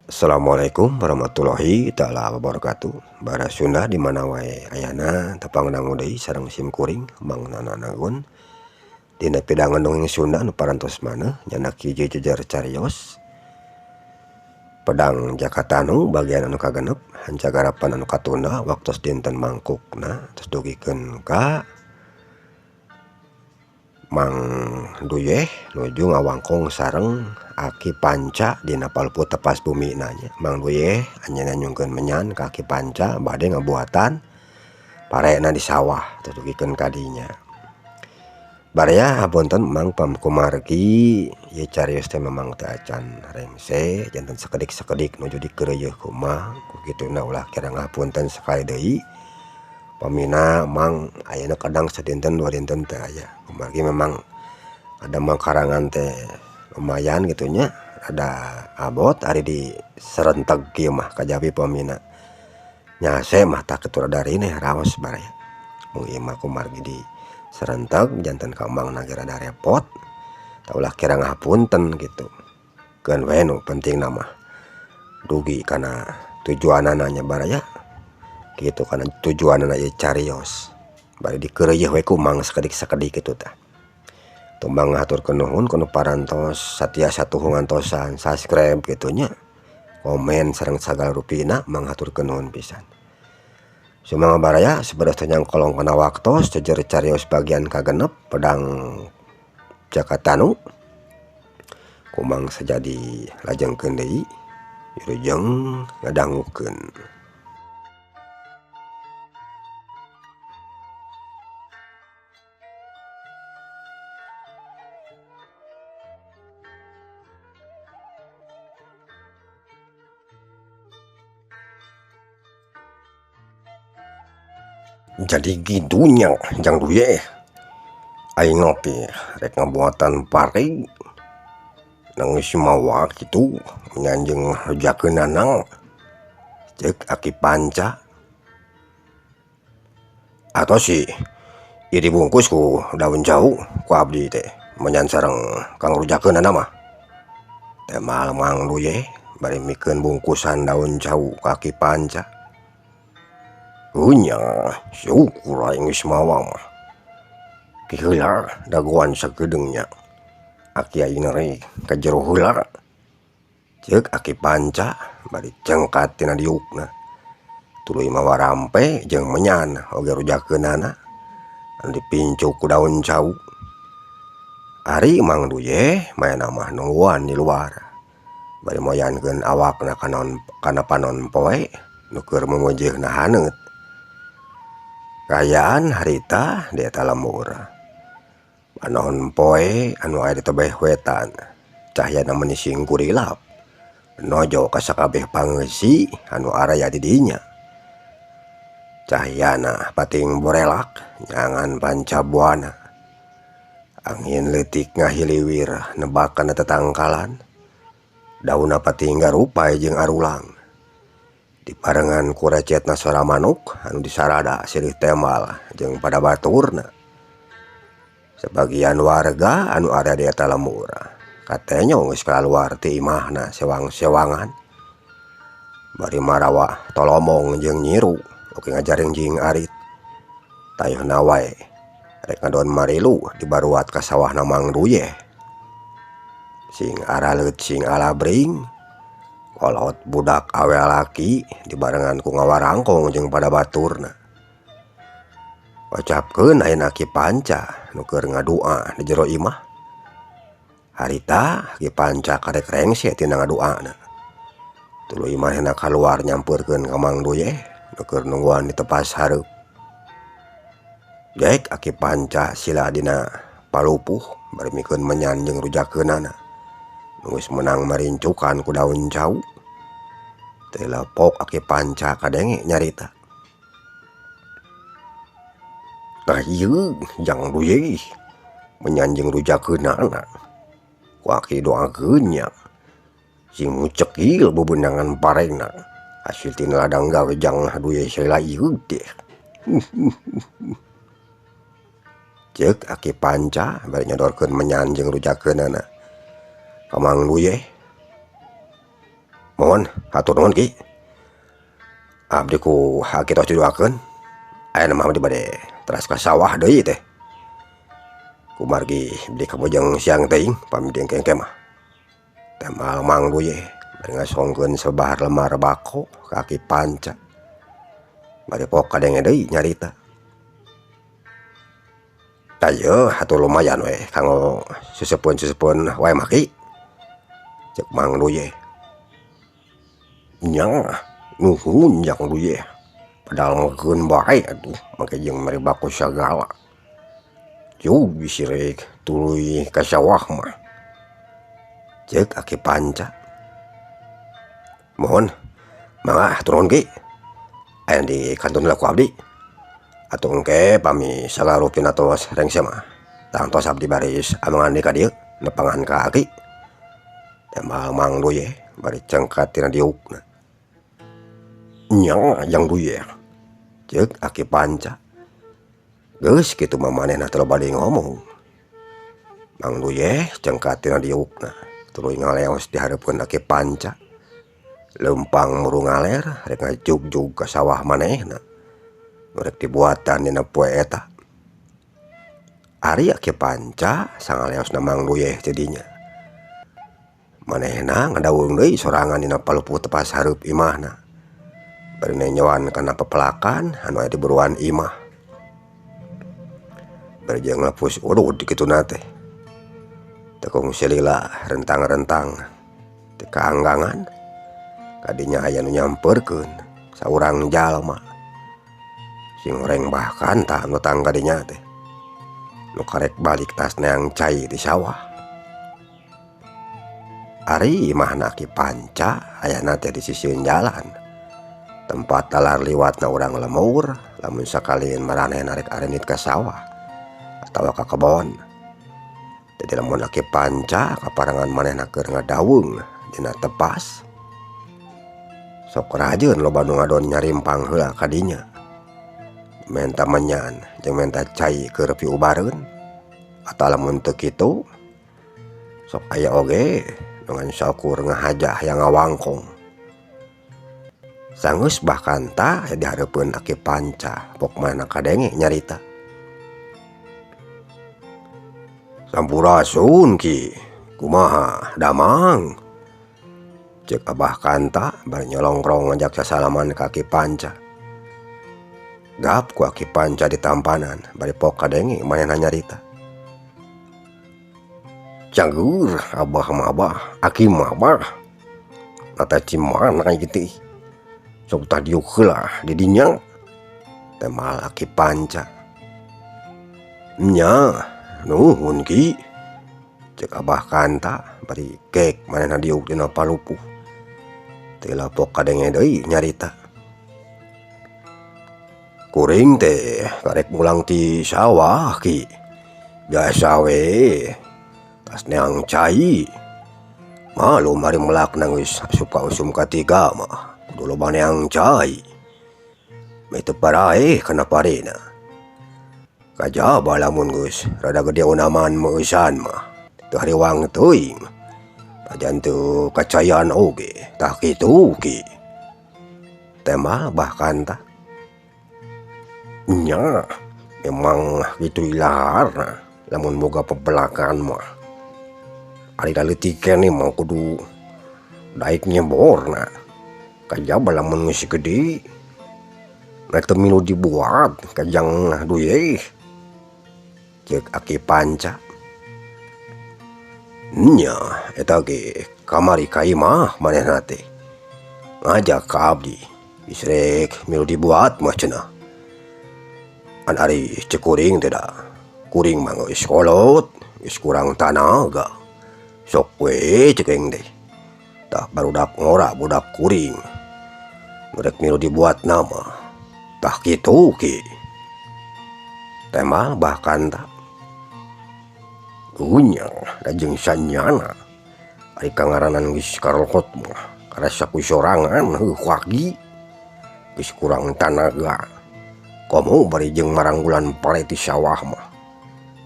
Assalamualaikum warahmatullahi taala wabarakatuh. Bara Sunda di mana wae ayana tepang dangu deui sareng sim kuring Mang Nana Nagun. Dina pidangan dongeng Sunda nu parantos maneh nyandak hiji jejer carios. Pedang Jakatanu bagian anu kagenep hancagarapan anu katunda waktos dinten mangkukna tos dugikeun ka Mang Duyeh nuju ngawangkong sareng Aki Panca dina palupuh tepas bumi nanya. Mang Duyeh anjeunna nyungkeun menyan ka Aki Panca bade ngabuatan parena di sawah tos dugikeun ka dinya. Baraya hapunten Mang pamkumargi ieu carios teh memang teu acan rengse janten sakedik-sakedik nuju dikeureuyeun ku Mang ku kituna ulah kira ngapunten sakali deui. Pamina Mang ayeuna kadang sadinten dua dinten teu aya. Kumargi memang ada makarangan teh lumayan gitu nya ada abot ari di serenteg kieu mah kajabi pamina nyase mah tah kitu rada rineh raos baraya. Mung ieu mah kumargi di serenteg janten ka Mang ge rada repot tah ulah kira ngapunten kitu. Keun we nu pentingna mah dugi kana tujuanana nya baraya. Kitu kana tujuanana ieu carios bari dikeureuyeun we ku Mang sakedik-sakedik kitu tah. Tumbang ngahaturkeun nuhun ku nu parantos satiasa tuhu ngantosan subscribe kitu nya komen sareng sagala rupina Mang haturkeun nuhun pisan. Sumangga baraya sabados teh nyangkolong kana waktos jejer carios bagian kagenep pedang Jakatanu ku Mang sajadi lajengkeun deui wilujeng ngadangukeun. Jadi gitunya Jang Duyeh aing ngopi rek ngabuatan pare nangis mawa kitu nyanjeng rujakeunana ceuk Aki Panca atau si ieu dibungkus ku daun jauh ku abdi teh menyan sareng kang rujakeunana mah teh mal Mang Duyeh bari mikeun bungkusan daun jauh ka Aki Panca. Unya syukur aing geus mawa mah. Ki heula dagoan sakedeung nya. Aki aing rek ka jero heula. Ceuk Aki Panca bari cengkat tina diukna. Tuluy mawa rampe jeung menyan oge rujakeunana anu dipincuk ku daun cau. Ari Mang Duyeh maena mah nungguan di luar. Bari moyankeun awakna kana panon poe nu keur mumujeuhna haneut. Kaayaan harita di eta lembur. Panon poe anu aya di tebeh wetan cahyana meuni singkurilap nojo ka sakabeh pangeusi anu araya di dinya. Cahyana pating borelak nyangan pancabuana. Angin leutik ngahiliwir nebak kana tetangkalan. Daunna pating garupai jeung arulang. Dibarengan ku recetna sora manuk anu disarada silih tembal jeung pada baturna. Sebagian warga anu aya di eta lembur katenyo geus kaluar ti imahna sewang-sewangan. Bari marawa tolomong jeung nyiru oge ngajarengjing arit. Tayeuhna wae rek ngadon marilu dibaruat ka sawahna Mang Duyeh. Sing araleut sing alabring kolot budak awe laki dibarengan ku ngawarangkong jeung pada baturna. Ocapkeun ayeuna Ki Panca nu keur ngadua di jero imah. Harita Ki Panca karek rengse tina ngaduana. Tuluy manehna kaluar nyampeurkeun ka Mang Duyeh nu keur nungguan di tepas hareup. Jaek Aki Panca sila dina palupuh bari mikeun menyan jeung rujakeunana. Geus meunang marincukan ku daun cau. Teu lepok Aki Panca kadenge nyarita. Tah ieu Jang Duyeh menyan jeung rujakeunana. Ku aki doakeun nya sing mucekil bebenangan parena hasil tina ladang gawe Jang Duyeh sela ieu teh. Ceuk Aki Panca bari nyodorkeun menyan jeung rujakeunana ka Mang Duyeh. Mohon hatur nuhun Ki. Abdi ku aki tos didoakeun. Ayeuna mah abdi bade teras ka sawah deui teh. Kumargi beli kabojong siang teuing pami engke-engke mah. Temal Mang Duyeh bari ngasongkeun sabahar lemar bako ka Aki Panca. Bari pok kadenge deui nyarita. Tah atuh lumayan we kanggo susepeun-susepeun wae mah Ki. Cek Mang Duyeh. Nya nuhun Jang Duyeh. Padahal ngekeun bae atuh make jeung mere bako sagala. Jug bisi rek tuluy ka sawah mah. Cek Aki Panca. Mohon mangga hatur nuhun Ki. Aya dikantun heula ku abdi. Atuh engke pami sagarupina tos rengse mah tangtos abdi baris amengan deui ka dieu nepangan ka aki. Tembal Mang Duyeh bari cengkat tina diukna. Nya Jang Duyeh. Ceuk Aki Panca. Geus kitu mah manehna teu loba deui ngomong. Mang Duyeh cengkat tina diukna tuluy ngaleos di hareupeun Aki Panca. Leumpang muru ngaler rek ngajugjug ka sawah manehna. Nu rek dibuatan dina poe eta. Ari Aki Panca sangaleosna Mang Duyeh ti dinya. Manehna ngadaweung deui sorangan dina palupuh tepas hareup imahna. Bari nenjoan kana pepelakan anu aya di buruan imah. Bari jeung lepus udud kituna teh. Teu kungsi lila rentang-rentang ti kaanggangan. Kadinya aya nu nyamperkeun saurang jalma. Sing horeng bahkan tah anu tang kadinya teh. Nu karek balik tas neang cai di sawah. Ari imahna Ki Panca ayana teh di sisieun jalan. Tempat talar liwatna urang lemur lamun sakalian maranehna rek arenit ka sawah atawa ka kebon. Jadi lamun Aki Panca kaparangan manehna keur ngadaweung dina tepas. Sok rajeun loba nu ngadon nyarimpang heula ka dinya. Menta menyan jeung menta cai keur piubareun. Atawa lamun teu kitu sok aya oge nu ngan saukur ngahaja hayang ngawangkong. Sanggeus bahkan tah di hareupeun Aki Panca pok manehna kadenge nyarita. Sampurasun Ki, kumaha damang? Cek Abah Kanta bari nyolongkrong ngajak sasalaman ka Aki Panca. Gap ku Aki Panca ditampanan bari pok kadenge manehna nyarita. Canggur abah mah abah, aki mah abah. Mata cimana kitu ih. Sok tadiuk heula di dinya. Temal Aki Panca. Nya nuhun Ki. Cek Abah Kanta bari gek manehna diuk dina palupuh. Teu lapok kadenge deui nyarita. Kuring teh karek mulang ti sawah Ki. Biasa we tas neang cai. Malum ari melakna geus asup ka usum katiga mah kudu loba neang cai. Meh teu paraeh kana parena. Kajaba lamun geus rada gede unaman meueusan mah teu hariwang teuing. Pajan teu kacayan oge tah kitu Ki. Tema bahkan tah. Nya memang kitu ilaharna lamun boga pepelakan mah. Ari leutik keneh mah kudu daek nyeborna. Kajaba lamun geus gede rek teu milu dibuat kajang duyeh. Ceuk Aki Panca. Nya eta ge kamari ka imah manehna teh. Ngajak ka abdi bisi rek milu dibuat mah cenah. An ari ceuk kuring teh da. Kuring mah geus kolot, geus kurang tanaga. Sok we ceuk aing teh. Tah barudak ngora budak kuring. Rek milu dibuat nama. Tah kitu Ki. Temal bahkan tah. Unya da jeung sanyana. Ari kangaranan geus karolot mah karasa ku sorangan heuh wagi. Geus kurang tanaga. Komo bari jeung maranggulan pare ti sawah mah.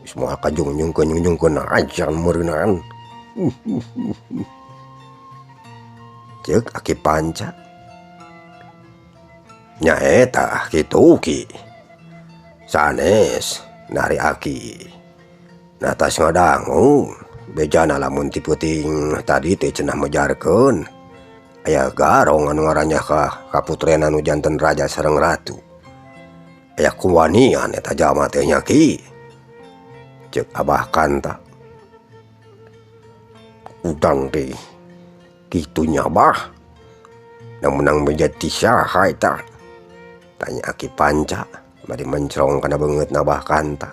Geus moal kajungjungkeun-jungjungkeun ajan meureunan. Ceuk Aki Panca. Nyaeta kitu Ki. Sanes nari Aki. Natas ngadangu bejana lamun ti peuting tadi teh cenah mejarkeun aya garong anu ngarannya ka kaputrenan nu janten raja sareng ratu. Aya kuwanian eta jalma teh nya Ki. Ceuk Abah Kanta. Udang teh kitu nya Bah. Nu meunang beja ti saha eta? Tanya Aki Panca bari mencrong kana beungeutna Abah Kanta.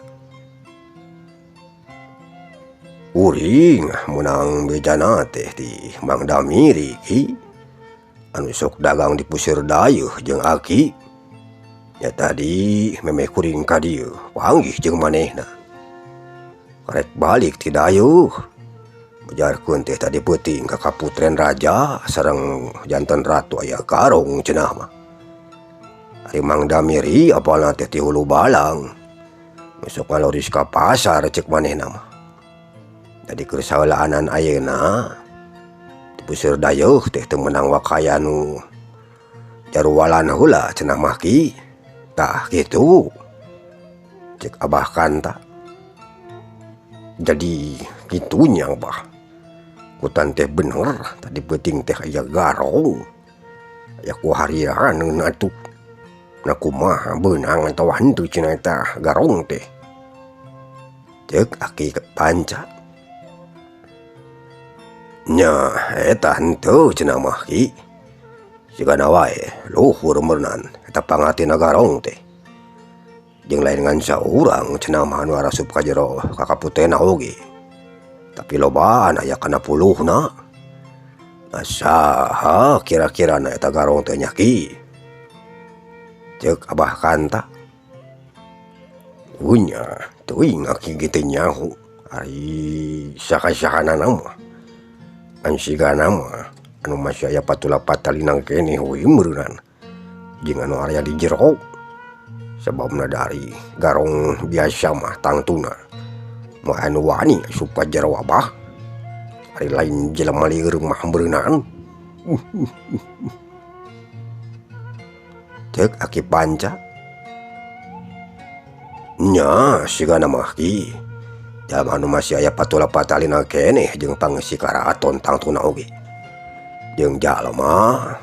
Kuring meunang bejana teh ti Mang Damiri Ki. Anu sok dagang di puseur dayeuh jeung Aki. Nya tadi memeh kuring ka dieu panggih jeung manehna. Karek balik ti dayeuh. Bejarkeun teh tadi peuting ka kaputren raja sareng janten ratu aya garong cenah mah. Ari Mang Damiri apalna teh ti hulu balang. Nu sok ngaloris ka pasar ceuk manehna mah. Jadi keur saheulaanan ayeuna di puseur dayeuh teh teu meunang wakaya nu jaruwalan heula cenah mah Ki. Tah kitu. Ceuk Abah Kanta. Jadi kitu nya Abah. Kutan teh bener tadi peuting teh aya garong. Aya kuharianeun atuh. Na kumaha beunang atawa henteu cenah eta garong teh. Ceuk Aki Panca. Nya eta henteu cenah mah Ki. Sigana wae luhur meureunan eta pangatina garong teh. Jeung lain ngan saurang cenah mah anu arasup ka jero ka kaputena oge. Tapi lobaan aya kana puluhna. Saha kira-kirana eta garong teh nya Ki? Ceuk Abah Kanta. Unya teuing Aki ge teu nyaho ari saha-sahanana mah. Ngan sigana mah anu masih aya patula patalina keneh we meureunan jeung anu aya di jero. Sababna dari garong biasa mah tangtuna moal anu wani asup ka jero Abah. Ari lain jelema lieur mah meureunan. Ceuk Aki Panca. Nya sigana mah Ki. Jalma anu masih aya patula patalina keneh jeung pangeusi karaton tangtuna oge. Jeung jalma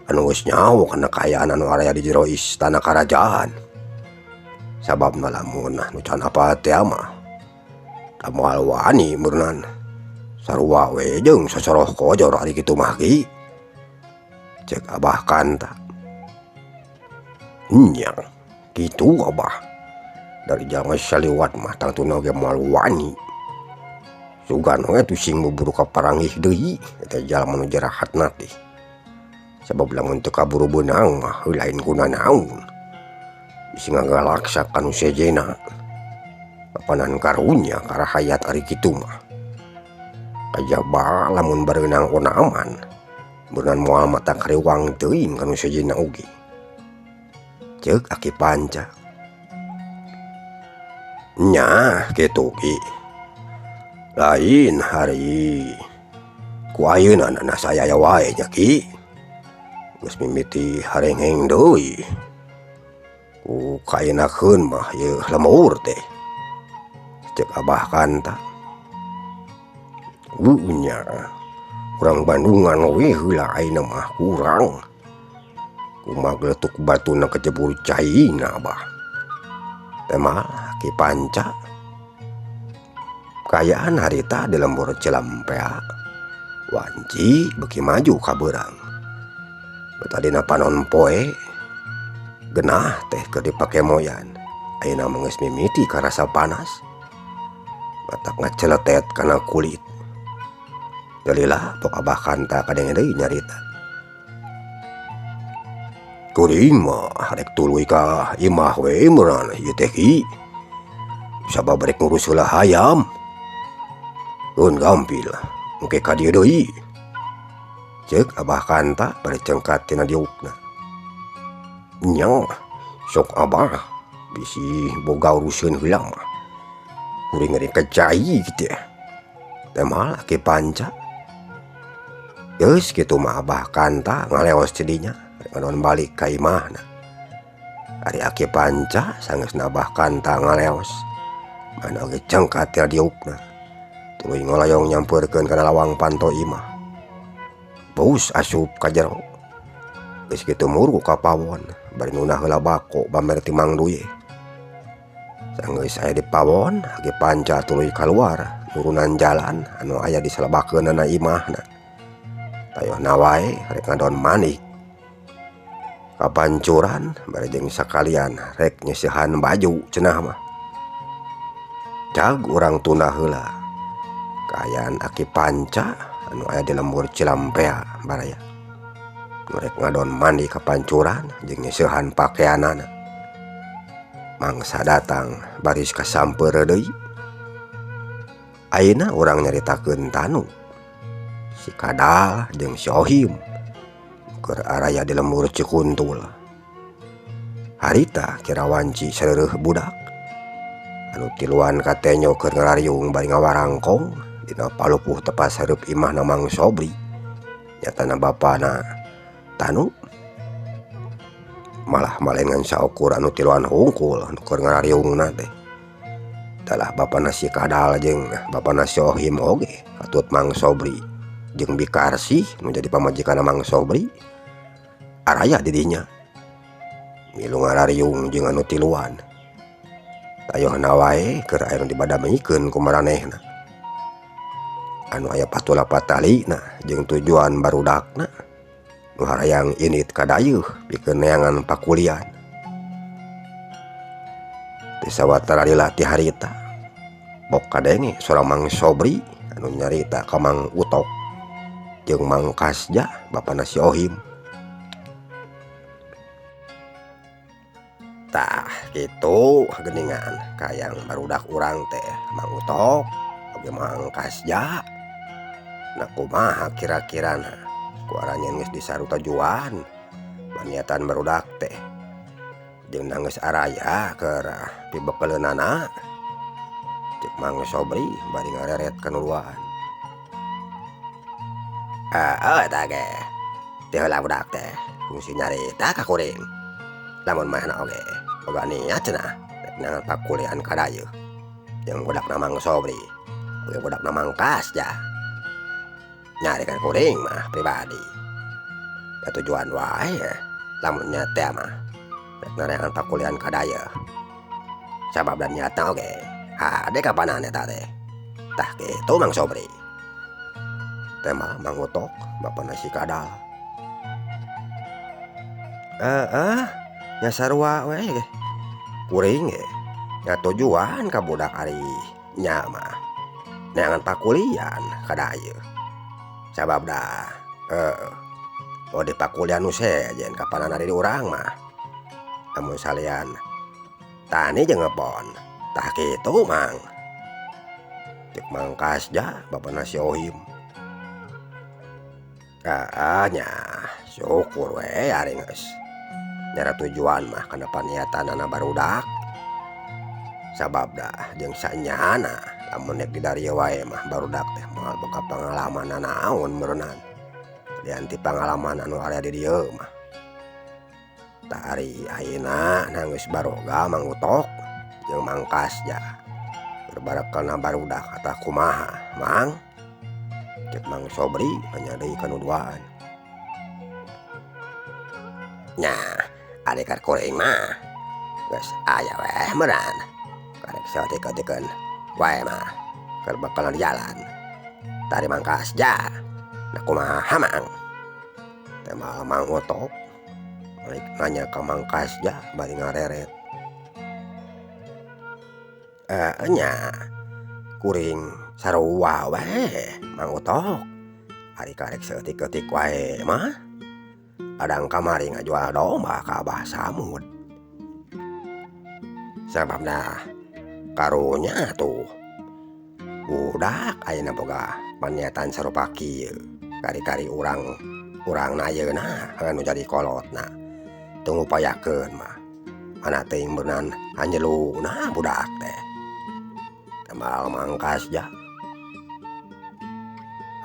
anu geus nyaho kana kaayaan anu araya di jero istana karajaan. Sababna lamun nu can apal teh mah da moal wani meureunan. Sarua we jeung sosoroh kojor ari kitu mah Ki. Ceuk Abah Kanta. Nya kitu Abah. Dari jalma saliwat mah tangtuna oge moal wani. Sugan we atuh sing buburu kaparanggih deui eta jalma nu jarahatna teh. Sabab lamun teu kaburu beunang mah lain guna naon. Bisi ngagalaksa ka nu sejenna. Kapanan karunya karahayat ari kitu mah. Kajaba lamun bareunang onaman beunang moal mata kariwang teuing ka nu sejenna oge. Ceuk Aki Panca. Nya kitu Ki. Lain hari ku ayeuna na saya aya wae nya Ki. Geus mimiti harengheng deui. Ku kaenakeun mah yeuh lembur teh. Ceuk Abah Kanta. Nya urang Bandungan we heula ayeuna mah kurang. Kumaha geletuk batuna kecebur caina Abah. Teh mah Ki Panca. Kaayaan harita di lembur Cilampea. Wanci beuki maju ka beurang. Tadina panon poe genah teh keur dipake moyan. Ayeuna mah geus mimiti karasa panas. Matak ngaceletet kana kulit. Geulilah pok Abah Kanta kadenge deui nyarita. Kuring mah rek tuluy ka imah we meureunan ieu teh Ki. Sabab rek ngurus heula hayam. Keun gampil engke ka dieu deui. Ceuk Abah Kanta bari cengkat tina diukna. Nya sok Abah bisi boga uruseun heula mah. Kuring rek ka cai kitu. Teh mah Ki Panca. Geus kitu mah Abah Kanta ngaleos ti dinya rek ngadon balik ka imahna. Ari Aki Panca sanggeusna Abah Kanta ngaleos mana oge cengkat tina diukna tuluy ngolayong nyampeurkeun kana lawang panto imah. Bus asup ka jero. Geus kitu muru ka pawon bari nunah heula bako bamer ti Mang Duyeh. Sanggeus aya di pawon Aki Panca tuluy kaluar nurunan jalan anu aya di salebakeunana imahna. Tayohna wae rek ngadon manik kapancuran bari jeung sakalian rek nyeusehan baju cenah mah. Cag urang tunda heula kaayaan Aki Panca anu aya di lembur Cilampea baraya. Nu rek ngadon mandi kapancuran jeung nyeusehan pakeanana. Mangsa datang baris kasampeur deui. Ayeuna urang nyaritakeun tanu si Kadal jeung si Ohim keur araya di lembur Cikuntul. Harita kira wanci sareureun budak anu tiluan katenyo keur ngarariung bari ngawarangkong dina palupuh tepas hareup imahna Mang Sobri. Nyatana bapana tanu malah malengan saukur anu tiluan hungkul anu keur ngarariungna teh. Talah bapana si Kadal jeung bapana si Ohim oge katut Mang Sobri jeung Bi Karsih nu jadi pamajikanna Mang Sobri araya di dinya milu ngarariung jeung anu tiluan. Tayohna wae keur aya nu dibadamikeun ku maranehna anu aya patula patalina jeung tujuan barudakna nu harayang init ka dayeuh pikeun neangan pakulian. Teu sawatara lila ti harita bok kadenge sora Mang Sobri anu nyarita ka Mang Utok jeung Mang Kasja bapana si Ohim. Tah kitu geuningan kayang barudak urang teh Mang Utok oge Mang Kasja. Nah kumaha kira-kirana ku aranjeun geus disarutajuan paniatan barudak teh jeung geus araya keur pibekeleunana. Ceuk Mang Sobri bari ngareret ka nu duaan. Eta ge teu heula budak teh kungsi nyarita ka kuring. Lamun manehna oge boga niat cenah rek neangan pakulian ka dayeuh jeung budakna Mang Sobri oge budakna Mang Kasja. Nyari ka kuring mah pribadi da tujuan wae lamun nya teh mah rek neangan pakulian ka dayeuh. Sabab da niatna oge hade kapanan eta teh. Tah kitu Mang Sobri. Teh mah Mang Utok bapana si Kadal. Heeh nya sarua we kuring ge nya tujuan ka budak ari nya mah neangan pakulian ka dayeuh. Sabab da oh di pakulian nu sejen kapanan ari di urang mah. Lamun salian tani jeung ngebon tah kitu Mang. Ceuk Mang Kasja bapana si Ohim. Nya syukur we ari geus nyara tujuan mah kana paniatanana barudak. Sabab da jeung sanyana lamun rek di darieu wae mah barudak teh moal boga pangalaman nanaon meureunnan. Lian ti pangalaman anu aya di dieu mah. Tah ari ayeuna nah geus baroga Mang Utok jeung Mang Kasja berbarekelna barudak atah kumaha Mang? Ceuk Mang Sobri nanya deui ka nu duaan. Nya ari ka kuring mah geus aya we meureun karek saeutik-eutikeun wae mah keur bekalan jalan. Tah ari Mang Kasja nah kumaha Mang? Teh mah Mang Utok balik nanya ka Mang Kasja bari ngareret. Nya kuring sarua we Mang Utok ari karek saeutik-eutik wae mah adang kamari ngajual domba ka Abah Samud. Sababna karunya tuh budak ayeuna boga paniatan sarupa kieu kari-kari urang urangna ayeuna anu jadi kolotna teu ngupayakeun mah mana teuing beunang hanjeluna budak teh. Tembal Mang Kasja.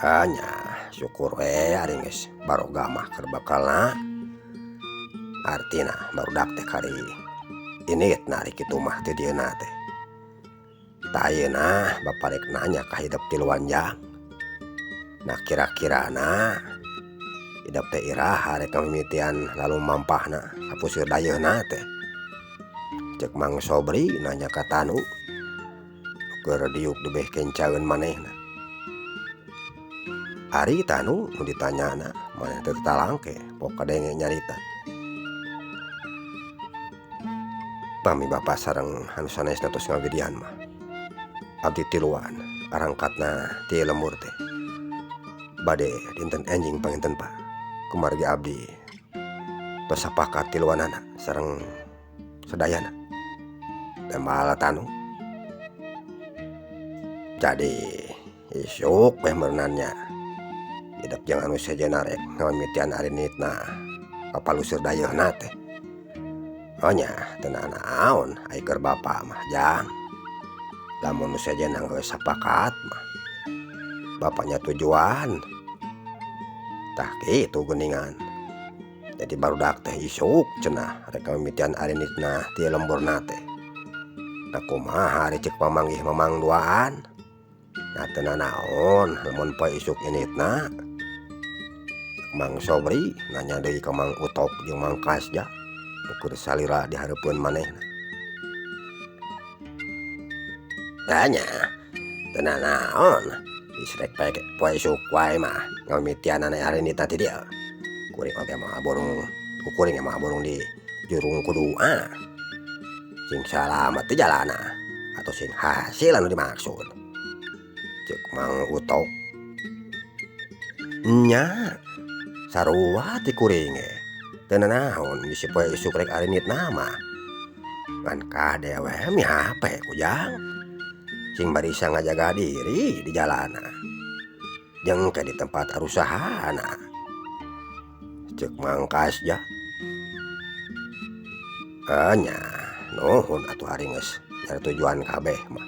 Nya syukur we ari geus baroga mah keur bekalna artina barudak teh kari initna ari kitu mah ti dieuna teh. Tah ayeuna bapa rek nanya ka hidep tiluan jang. Nah kira-kirana hidep teh iraha rek ngamimitian lalu mampahna ka puseur dayeuhna teh. Ceuk Mang Sobri nanya ka Tanu keur diuk dibeh kencaeun manehna. Ari Tanu nu ditanyana maneh teh talangke pok kadenge nyarita. Pami bapa sareng anu sanesna tos ngawidian mah abdi tiluan arangkatna ti lembur teh bade dinten enjing panginten Pak kumargi abdi tos sapakat tiluanana sareng sadayana tembal Tanu. Jadi isuk weh merenannya hidep jeung anu sejenna rek ngamimitian arinitna ka paluseur dayeuhna teh. Oh nya teu nanaon ai keur bapa mah jang. Lamun nu sejenna geus sapakat mah bapaknya tujuan. Tah kitu geuningan. Jadi barudak teh isuk cenah rek ngamimitian arinitna ti lemburna teh. Nah kumaha ari ceuk pamanggih mamang duaan. Nah teu nanaon lamun poe isuk initna. Mang Sobri nanya deui ka Mang Utok jeung Mang Kasja nu keur salira di hareupeun manehna. Tanya teu nanaon geus rek poe isuk wae mah ngamimitianana arinitna ti dieu. Kuring oge moal burung kuring moal burung di jurung kudu ah. Sing salamet di jalana atau sing hasil anu dimaksud. Ceuk Mang Utok. Nya sarua ti kuring ge teu nanaon bisi poe isuk rek arinitna mah. Ngan kade we mihape kujang. Sing barisa ngajaga diri di jalana jeung ke di tempat arusahana. Ceuk Mang Kasja. Nya nuhun atuh ari geus nyari tujuan kabeh mah.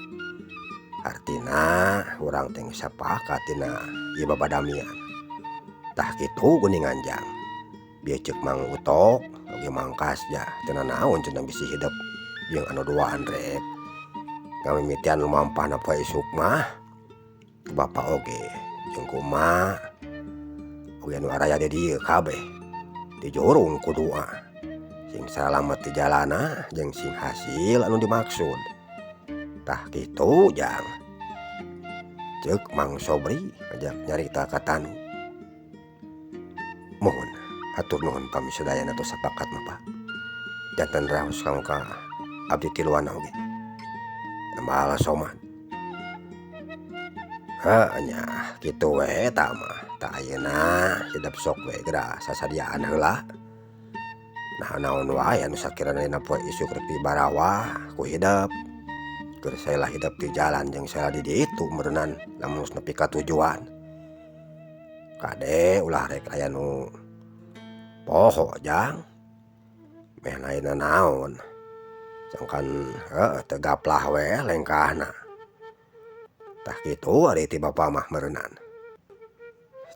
Artina urang teh geus sapakat tina ieu babadamian. Tah kitu geuningan jang. Bieu ceuk Mang Utok oge Mang Kasja teu nanaon cenah bisi hidep jeung anu duaan rek ngamimitian lumampahna poe isuk mah. Bapa oge jeung kumaha oge anu araya di dieu kabeh dijurung ku doa sing salamet di jalana jeung sing hasil anu dimaksud. Tah kitu jang. Ceuk Mang Sobri ngajak nyarita ka Tanu. Mohon hatur nuhun pami sadayana tos sapakat mah Pak. Janten raos kanggo ka abdi tiluan oge. Tembal Somad. Heuh nya kitu we eta mah. Tah ayeuna hidep sok we geura sasadiaan heula. Nah naon wae anu sakirana dina poe isuk rek dibarawa ku hidep. Keur saela hidep di jalan jeung saela di ditu meureunan lamun geus nepi ka tujuan. Kade ulah rek aya nu poho jang. Meh lain naon. Sangkan heuh teu gaplah we lengkahna. Tah kitu ari ti bapa mah meureunan.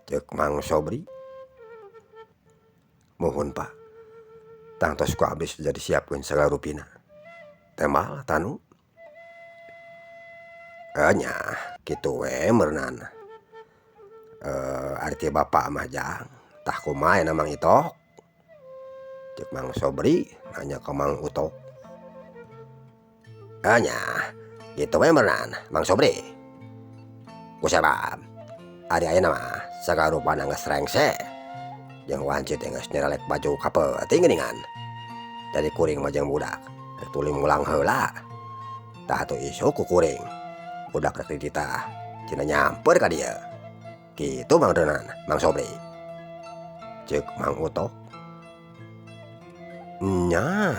Ceuk Mang Sobri. Muhun Pak. Tangtos ku abdi jadi siapkeun sagala rupina. Tembal Tanu. Nya kitu we meureunan. Ari ti bapa mah jang. Tah kumaha ayeuna Mang Itok? Ceuk Mang Sobri nanya ka Mang Utok. Nya kitu we meureunan Mang Sobri. Kusabab ari ayeuna mah sagala rupana geus rengse jeung wanci teh geus nyerelek baju kapeuting geuningan. Jadi kuring mah jeung budak rek tuluy mulang heula. Tah atuh isuk ku kuring budak rek dititah cenah nyamper ka dieu. Kitu mangreunana Mang Sobri. Ceuk Mang Utok. Nya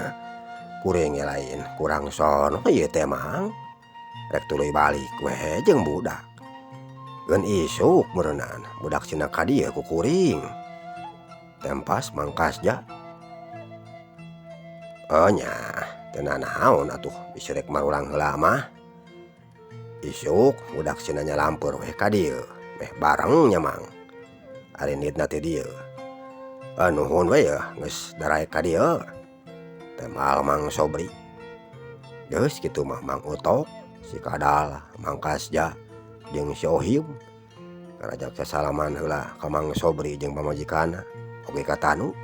kuring ge lain kurang sono ieu teh Mang. Rek tuluy balik we jeung budak. Ngan isuk meureunan budak cenah ka dieu ku kuring. Tempas Mang Kasja. Oh nya teu nanaon atuh bisi rek marulang heula mah. Isuk budak cenah nyalampeur we ka dieu meh bareng nya Mang. Ari inditna ti dieu. Nuhun we yeuh geus daraek ka dieu tembal Mang Sobri. Geus kitu mah Mang Utok, si Kadal, Mang Kasja jeung si Ohim ngarajak sasalaman heula ka Mang Sobri jeung pamajikanna oge ka Tanu.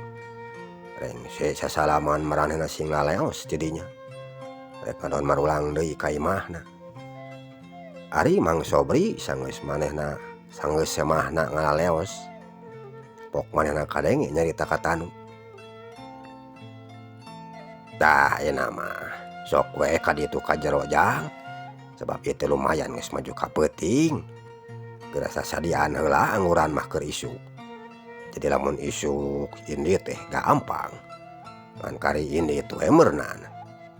Rengse sasalaman maranehna sing laleos ti dinya rek ngadon marulang deui ka imahna. Ari Mang Sobri sanggeus manehna sanggeus semahna ngalaleos pok manehna kadenge nyarita ka Tanu. Tah ayeuna mah sok we ka ditu ka jero jang sabab ieu teh lumayan geus maju ka peuting geura sasadian heula angguran mah keur isuk. Jadi lamun isuk indit teh gampang ngan kari indit we meureunan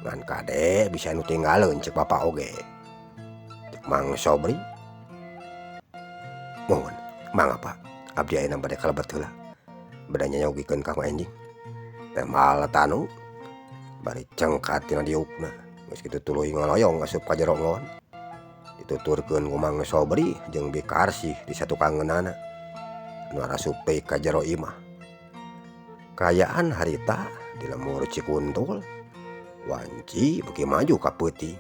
ngan kade bisa nu tinggaleun ceuk bapa oge. Ceuk Mang Sobri. Muhun mangga Pak abdi ayeuna bade kalebet heula bade nyayogikeun ka enjing. Tembal Tanu bari cengkat tina diukna geus kitu tuluy ngaloyong asup ka jero ngon. Dituturkeun ku Mang Sobri jeung Bi Karsih di satukangeunana nu arasup deui ka jero imah. Kaayaan harita di lembur Cikuntul wanci beuki maju ka peuting.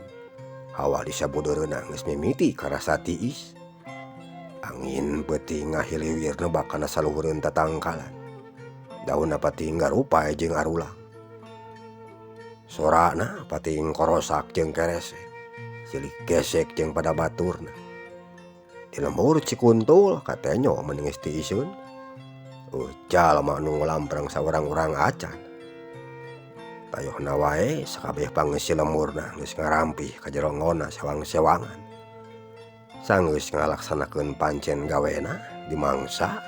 Hawa di sabudeureunna geus mimiti karasa tiis. Angin peuting ngahiliwir nebak kana saluhureun tatangkalan. Daunna pating garupa jeung arulang. Sorana pating korosak jeung keresek, silih gesek jeung pada baturna. Di lembur Cikuntul katenyo mun geus tiiseun. Jalma nu ngalamprang saurang-urang acan. Tayohna wae sakabeh pangeusi lemburna geus ngarampih ka jero ngonna sewang-sewangan. Sanggeus ngalaksanakeun pancen gawena dimangsa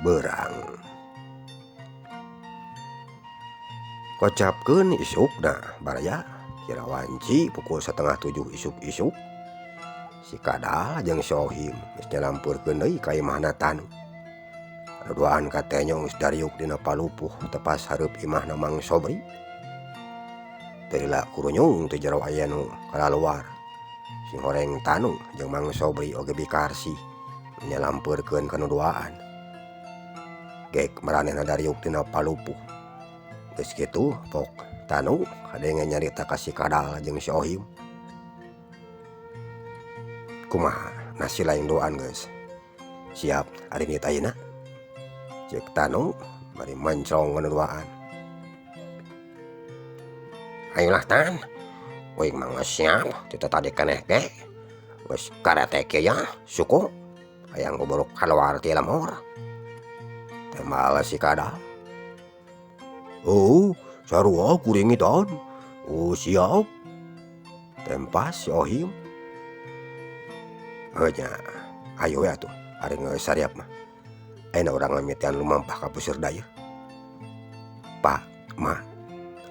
beurang. Kocapkeun isukna baraya kira wanci pukul 6:30 isuk-isuk. Si Kadal jeung si Ohim geus nyalampeurkeun deui ka imahna Tanu. Duaan katenyo geus dariuk dina palupuh tepas hareup imahna Mang Sobri. Teu lila kurunyung ti jero aya nu kalaluar. Sing horeng Tanu jeung Mang Sobri oge Bi Karsih nyalampeurkeun kana duaan. Gek maranehna dariuk dina palupuh. Geus kitu pok Tanu kadenge nyarita ka si Kadal jeung si Ohim. Kumaha nasi lain duaan geus siap ari indit ayeuna? Ceuk Tanu bari mencong kana duaan. Ayolah Tan, uing mah geus siap ti tadi keneh ge. Geus karete kieu ya suku hayang buburu kaluar ti lembur. Tembal si Kadal. Oh, sarua kuring Tan. Oh, siap. Tempas si Ohim. Heuh nya, ayo we atuh ari geus sariap mah. Ayeuna urang ngamitian lumampah ka puseur dayeuh. Pak, Ma,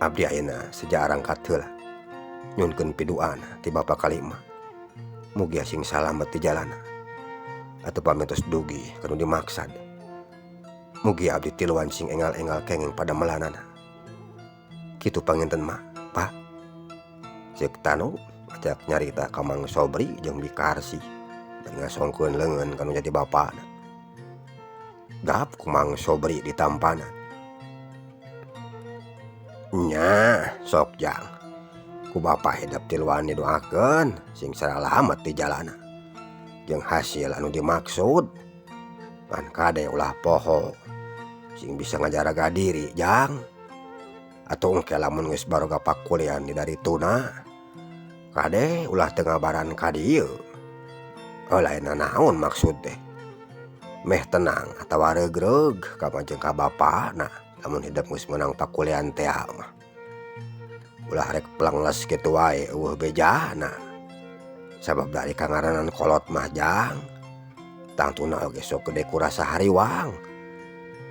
abdi ayeuna seja arangkat heula. Nyunkeun piduana ti bapa kalima. Mugia sing salamet di jalana. Atuh pami tos dugi ka nu dimaksad. Mugia abdi tiluan sing engal-engal kenging padamelanana. Kitu panginten Ma, Pak. Ceuk Tanu ajak nyarita ka Mang Sobri jeung Bi Karsih bari ngasongkeun leungeun ka nu jadi bapana. Gap ku Mang Sobri ditampanan. Nya sok jang ku bapa hidep tiluan didoakeun sing salamet di jalana jeung hasil anu dimaksud. Ngan kade ulah poho sing bisa ngajaraga diri jang. Atuh engke lamun geus baroga pakulian di darituna kade ulah teu ngabaran ka dieu. Lain nanaon maksud teh. Meh tenang atawa reugreug ka jeung ka bapana lamun hidep geus meunang pakulian tea mah. Ulah rek pelengles kitu wae eueuh bejana. Sabab dari kangaranan kolot mah jang. Tangtuna oge sok gede ku rasa hariwang.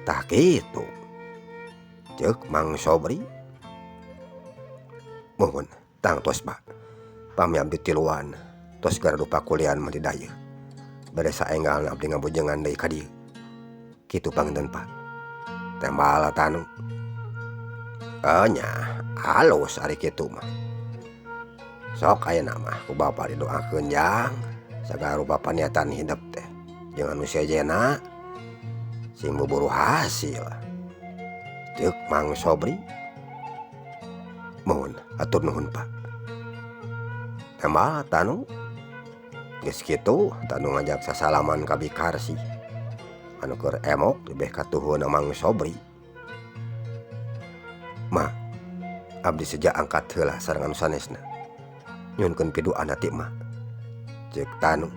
Tah kitu. Ceuk Mang Sobri. Muhun tangtos Pak. Pami abdi tiluan tos gaduh pakulian mah di dayeuh. Bade saenggalna abdi ngabojengan deui ka dieu. Kitu panginten Pak. Tembal Tanu. Nya halus ari kitu mah. Sok ayeuna mah ku bapa didoakeun jang sagala rupa paniatan hidep teh jeung anu sejenna. Sing buburu hasil. Ceuk Mang Sobri. Mohon atur nuhun Pak. Tembal Tanu. Geus kitu Tanu ngajak sasalaman ka Bi Karsi anu keur emok beh katuhunna Mang Sobri. Ma, abdi seja angkat heula sareng anu sanesna. Nyuhunkeun piduana ti emak. Ceuk Tanu.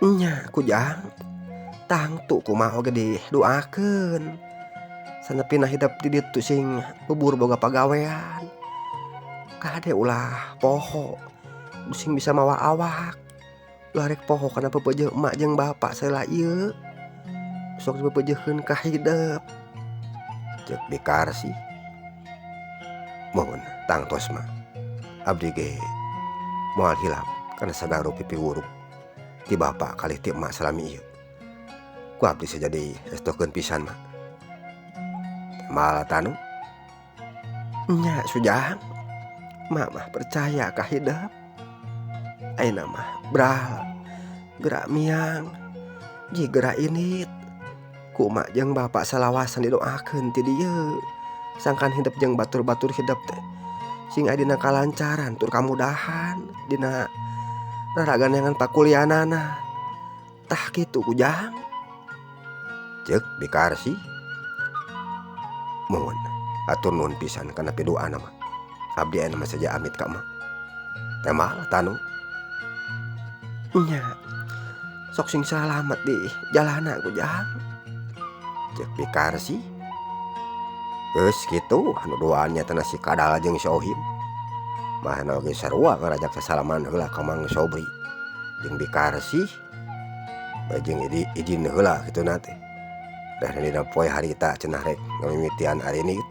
Nya kujang tangtu kumaha oge diduakeun. Sanepina hidep di ditu sing bubur boga pagawean. Kade ulah poho sing bisa mawa awak. Ulah rek poho kana pepeujeuh emak jeung bapak salila ieu. Sok dipepeujeuhkeun ka hidep. Ceuk Bi Karsi. Mohon tangtos mah. Abdi ge moal hilap kana sagala rupi piwuruk ti bapak kalih ti emak salami ieu. Ku abdi sajadi estokeun pisan mah. Tembal Tanu. Nya Sujang, mak mah percaya ka hidep. Ayeuna mah bral gerak miang ji gerak init. Ku emak jeung bapak salawasan didoakeun ti dieu. Sangkan hidep jeung batur-batur hidep teh sing aya dina kalancaran tur kamudahan dina raraganangan pakulianana. Tah kitu Kujang. Ceuk Bi Karsi. Mohon atur nuhun pisan kana piduana mah. Abdi ayeuna mah saja amit ka emak. Tembal Tanu. Nya sok sing salamet di jalana Kujang. Ceuk Bi Karsi. Geus kitu anu duaan nya teh si Kadal jeung si Ohim. Mahna oge sarua ngarajak sasalaman heula ka Mang Sobri jeung Bi Karsi. Bajeng izin heula kituna teh. Dah dina poe harita cenah rek ngamimitian arinit.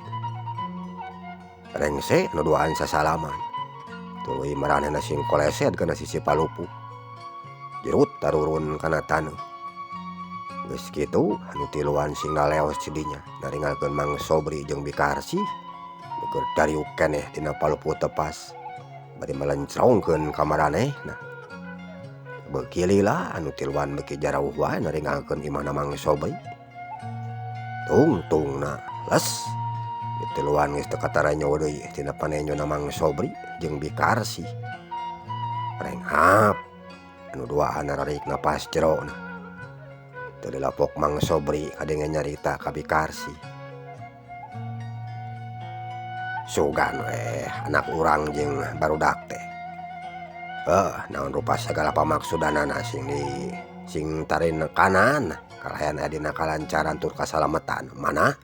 Rengse anu duaan sasalaman. Tuluy maranehna sing koleset kana sisi palupuh. Jerut tarurun kana taneuh. Geus kitu anu tiluan sing ngaleos ti dinya naringalkeun Mang Sobri jeung Bi Karsi nu keur dariuk keneh dina palupuh tepas bari melencrongkeun ka maranehna. Beuki lila anu tiluan beuki jarauh wae naringalkeun imahna Mang Sobri. Tungtungna les tiluan geus teu kataranyo deui tina panenyona Mang Sobri jeung Bi Karsi. Renghap anu duaan nararik napas jerona. Teu dilapok Mang Sobri kadenge nyarita ka Bi Karsi. Sugan weh anak urang jeung barudak teh. Naon rupa sagala pamaksudanana sing di sing tarinekanan kalayan aya dina kalancaran tur kasalametan mana?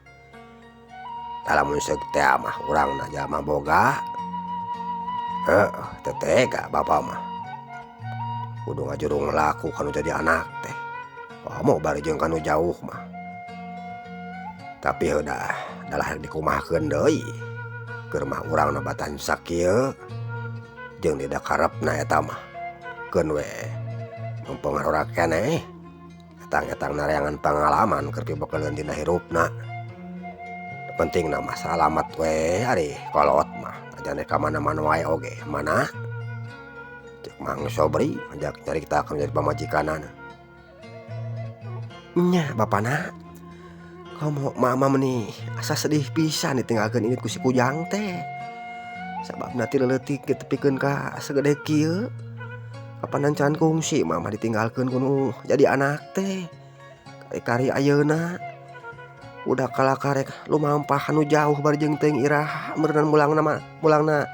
Lamun seuk teh mah urangna jalma boga. Teu tega bapa mah. Kudu ngajurung laku kanu jadi anak teh. Komo bari jeung kanu jauh mah. Tapi heudah dalah rek dikumahakeun deui. Keur mah urangna batan sakieu jeung dida karepna eta mah. Keun we mempengaruh keneh. Etang-etang nareangan pangalaman keur pibekeleun dina hirupna. Pentingna mah salamet we ari kolot mah. Ajan ka mana-mana wae oge mana? Ceuk Mang Sobri ngajak nyarita ka jadi pamajikanana. Nya bapana komo mama meni asa sedih pisan ditinggalkeun init ku si Kujang teh. Sababna ti leutik ge tepikeun ka sagede kieu. Kapan can kungsi mama ditinggalkeun ku nu jadi anak teh. Kari-kari ayeuna udah kalakar rek lumampah anu jauh bari jeung teuing iraha meureunnan mulangna mah mulangna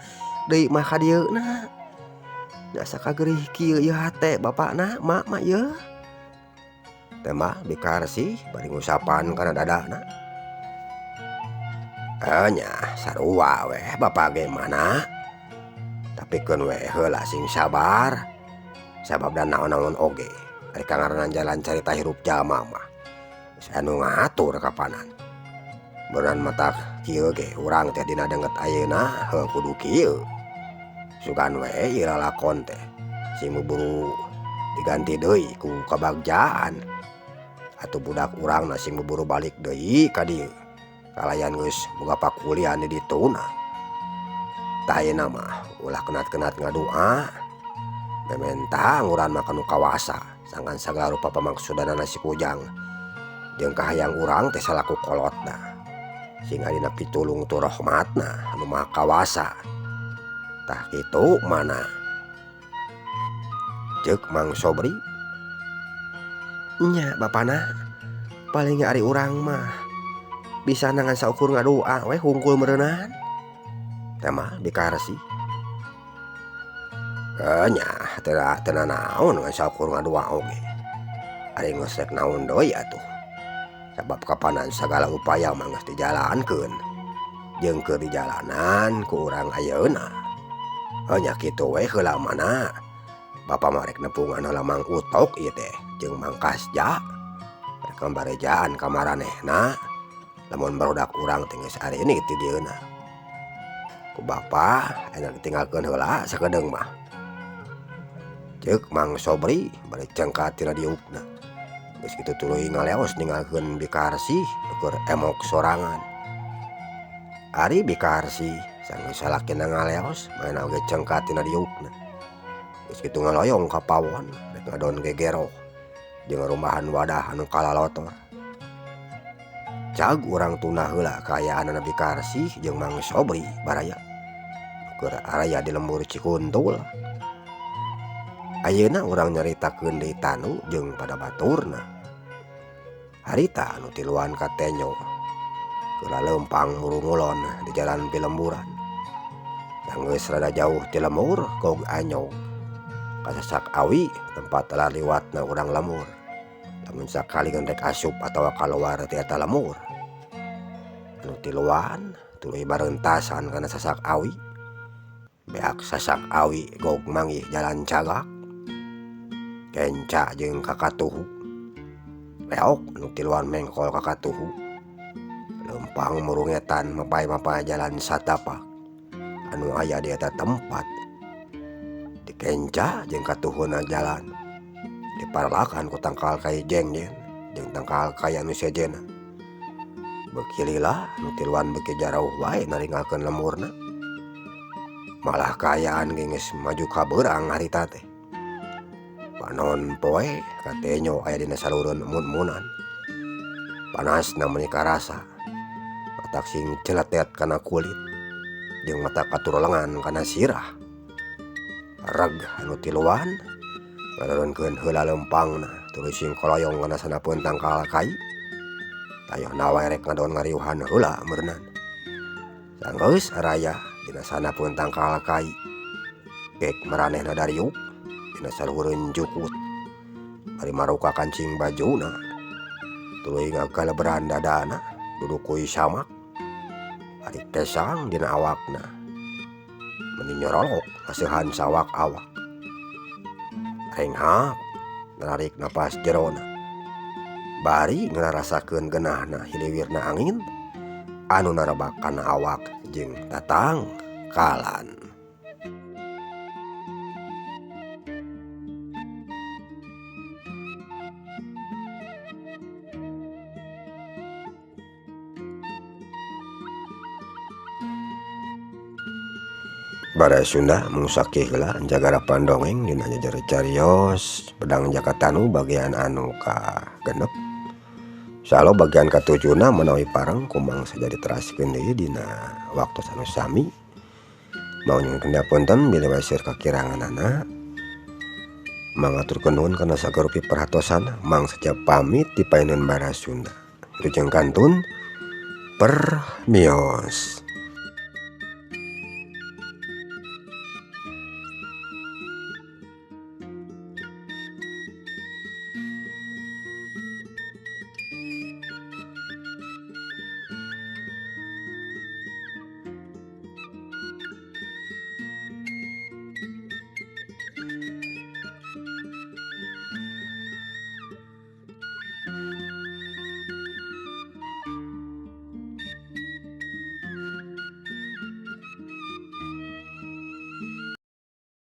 deui mah ka dieuna. Asa kagerih kieu ieu hate bapana mak mah ieu. Tembal Bi Karsi bari ngusapan kana dadana. Nya sarua weh bapa ge mana. Tapi keun we heula sing sabar. Sabab da naon-naon oge ari kangaranan jalan carita hirup jalma mah. Geus anu ngatur kapanan. Meureun matak kieu ge urang teh dina danget ayeuna heuh kudu kieu. Sugan we ieu lalakon teh sing buburu diganti deui ku kabagjaan. Atuh budak urangna sing buburu balik deui ka dieu. Kalayan geus boga pakulian di dituna. Tah ayeuna mah ulah kenat-kenat ngadua. Mementang urang mah kanu kawasa. Sangkan sagala rupa pamaksudanana si Kujang jeung kahayang urang teh salaku kolotna sehingga dina pitulung tu rahmatna anu maha kawasa. Tah kitu mana ceuk Mang Sobri nya bapana paling ari urang mah bisa ngan saukur ngadoa we hungkul meureunan teh mah Bikarsi. Nya teu nanaon ngan saukur ngadoa oge ari geus rek naon deui atuh sabab kapanan sagala upaya mah geus dijalankeun jeung keur dijalanan ku urang ayeuna. Nya kitu we heula mana bapa mah rek nepungan heula Mang Utok ieu teh jeung Mang Kasja rek ngambarejaan ka maranehna lamun barudak urang teh geus ari ini ti dieuna ku bapa ayeuna ditinggalkeun heula sakedeung mah. Ceuk Mang Sobri bari cengkat tina diukna geus kitu tuluy ngaleos ninggalkeun Bikarsi keur emok sorangan. Ari Bikarsi sanggeus salakina ngaleos manehna oge cengkat tina diukna geus kitu ngaloyong ka pawon rek ngadon gegeroh jeung ngarumahan wadah anu kalalotor. Cag urang tunda heula kaayaanana Bikarsi jeung Mang Sobri baraya keur araya di lembur Cikuntul. Ayeuna urang nyaritakeun deui tanu jeung pada baturna. Harita anu tiluan katenyo keur leumpang murungulon di jalan pilemburan. Sanggeus rada jauh ti lembur gog anyog kasasak awi tempat laliwatna urang lembur. Lamun sakali rek asup atawa kaluar ti eta lembur. Anu tiluan tuluy barentasan kana sasak awi. Beak sasak awi gog manggih jalan cagak. Kenca jeung kakatuhu. Leok anu tiluan mengkol kakatuhu. Leumpang murungetan mapay-mapay jalan satapak anu aya di eta tempat. Dikenca jeung katuhuna jalan diparlakan ku tangkal kai jengjen jeung tangkal kai anu sejenna. Beuki lila anu tiluan beuki jarauh wae naringalkeun lemburna. Malah kaayaan ge geus maju ka beurang harita teh. Panon poe katenyo aya dina salureun mun-munan. Panasna meuni karasa matak sing celetet kana kulit jeung mata katurulengan kana sirah. Reg anu tiluan ngareunkeun heula leumpangna tuluy sing koloyong kana sanapeun tangkal kai. Tayohna wae rek ngadon ngariuhan heula meureunan. Sanggeus araya dina sanapeun tangkal kai. Gek maranehna dariuk dina saluhureun jukut bari maruka kancing bajuna tuluy ngagaleberan dadana dudukui samak ari kesang dina awakna meni nyorolok ngaseuhan sawak awak. Renghap narik napas jerona bari ngrarasakeun geunahna hiliwirna angin anu narebak kana awak jeung tatangkalan. Baraya Sunda mungsakih heula jagarapan dongeng dina nyajar carios Pedang Jaka Tanu bagian anu ka-6. Insyaallah bagian ka-7na menawi pareng kumang saja diteraskeun deui dina waktu anu sami. Mau nyuhunkeun punten bilih seueur kakiranganana. Mangaturkeun nuhun kana sagarupi perhatosan mang saja pamit di payunan Baraya Sunda. Wilujeng kantun permios.